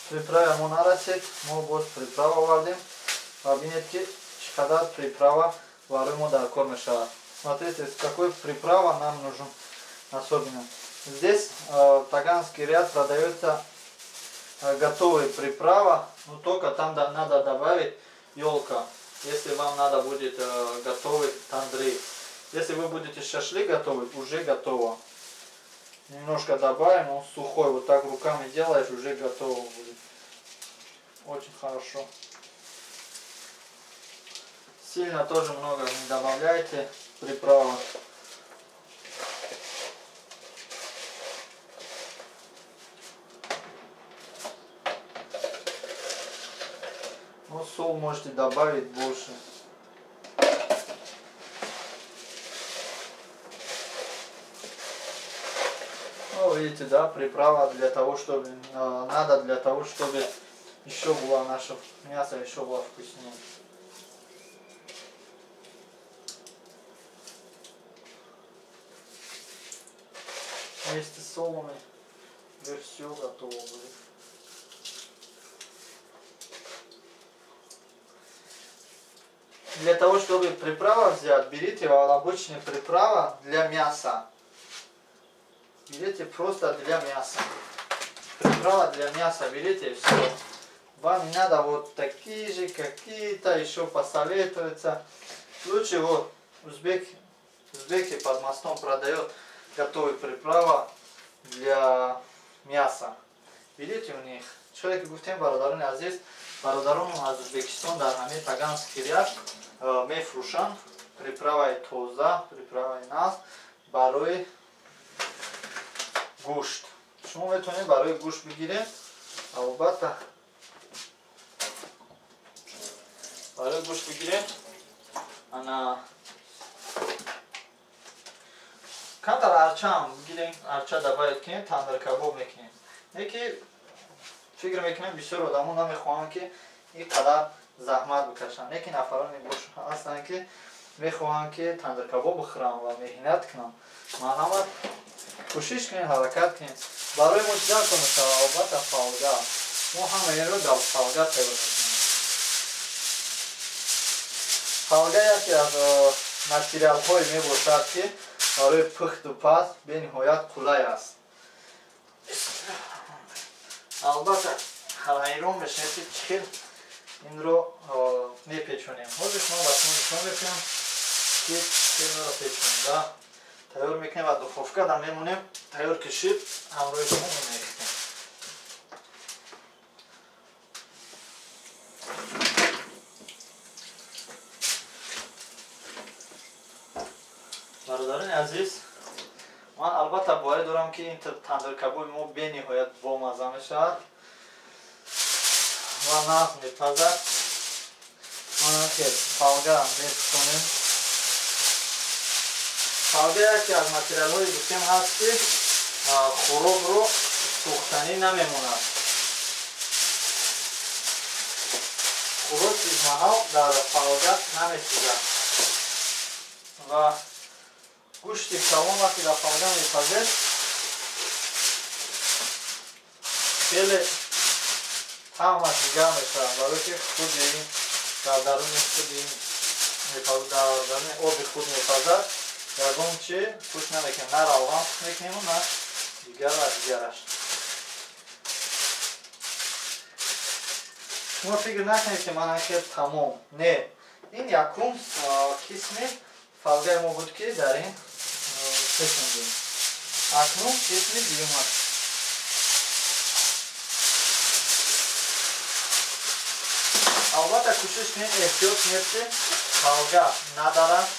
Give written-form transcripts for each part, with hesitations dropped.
Приправа мо нарасид, мо боз приправа овардем ва бинед, ки чӣ қадар приправа барои мо дар кор мешавад. Смотрите, какой приправа нам нужен особенно. Здесь Таганский ряд продается готовая приправа, но только там надо добавить елка, если вам надо будет готовый тандры. Если вы будете шашлык готовить, уже готово. Немножко добавим, он сухой, вот так руками делаешь, уже готово будет. Очень хорошо. Сильно тоже много не добавляйте приправы. Ну, сол можете добавить больше. Ну, видите, да, приправа для того, чтобы надо для того, чтобы еще было наше мясо еще было вкуснее. Вместе с соломой уже все готово будет. Для того, чтобы приправа взять, берите обычную приправу для мяса. Берите просто для мяса. Приправа для мяса берите и все. Вам не надо вот такие же, какие-то еще посоветуются. Лучше вот узбеки под мостом продают готовую приправа для мяса. Берите у них. Человек гуфтем, бародарони азиз, бародарон аз Узбекистон дар ҳамин Таганский ряд мефурӯшанд приправаи тоза, приправаи нағз барои гӯшт. Шумо метавонед барои гӯшт бигиред, албатта барои гӯшт бигиред. Ана камтар арчаам бигирем, арча добавить кунед, тандир кабоб мекунем. Яке фикр мекунем, бисёр одамо намехоҳанд, ки ин қадар заҳмат бикашанд. Лекин нафароне ҳастанд, ки мехоҳанд, ки тандиркабоб бихӯранд ва меҳнат кунанд. Марҳамат, кӯшиш кунед, ҳаракат кунед. Барои мо чӣ даркор мешавад? Албатта фолга. Мо ҳама инро дар фолга тайёр мекунем. Фолга яке аз материалҳое мебошад, ки барои пухту паз бениҳоят қулай аст. Албатта ҳайрон мешавед, ки чӣ хел инро мепечонем. Ҳозир шумо ба шумо нишон мекунам, ки чӣ хел инро печонда тайёр мекунем ва духовка да мемонем. Тайёр ки шид, ҳамроҳи шумо мемехтем. Бародарони азиз, ман албатта боварӣ дорам, ки ин тандиркабоби мо бениҳоят бомазза мешавад ва нағз мепазад. Ки фолга мепӯшонем. Фолга яке аз материалҳои гуфтем ҳаст, ки хӯрокро сӯхтанӣ намемонад. Хӯрок измаҳал дар фолга намесӯзад ва гӯшти калон вақте дар фолга мепазед, хеле таъмаш дигар мешавад, барое ки худи ин дар даруни худи ин дар даруни оби худ мепазад. Ягон чи пӯш намекунем, на равған пӯш мекунему, на дигар ва дигараш. Шумо фикр накунед, ки ман хел тамом. Не, ин якум қисми фолгаи мо буд, ки дар ин пешондем. Акнун қисми дуюм аст. Албатта кӯшиш кунед, эҳтиёт кунед, ки фолга надарад.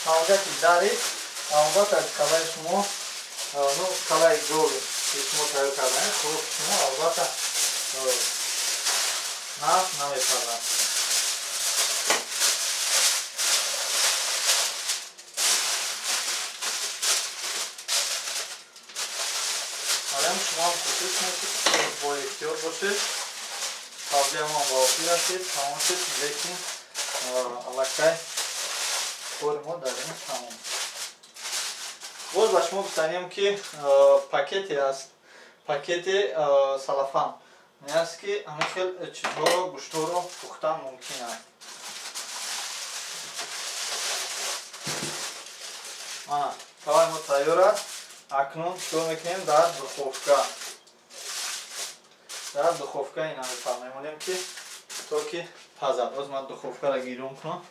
Фолга ки дарид, албатта калаи шумо, ну, калаи гови, ки шумо тайёр карданед, хӯроки шумо албатта нағз намепазад. Алям шумо ҳам кӯшиш кунед, ки бо эҳтиёт бошед. Фолгаи мо ба охир расид, тамом шуд, лекин аллакай кори мо дар ин тамом. Боз ба шумо гуфтанем, ки пакете аст, пакети салафан аст, ки ҳамин хел чизҳоро, гӯштҳоро пухтан мумкин аст. Мана, таваи мо тайёр аст. Акнун чикор мекунем? Дар духовка ина мемонем, ки то ки пазад. Боз ман духовкаро гирён кунам.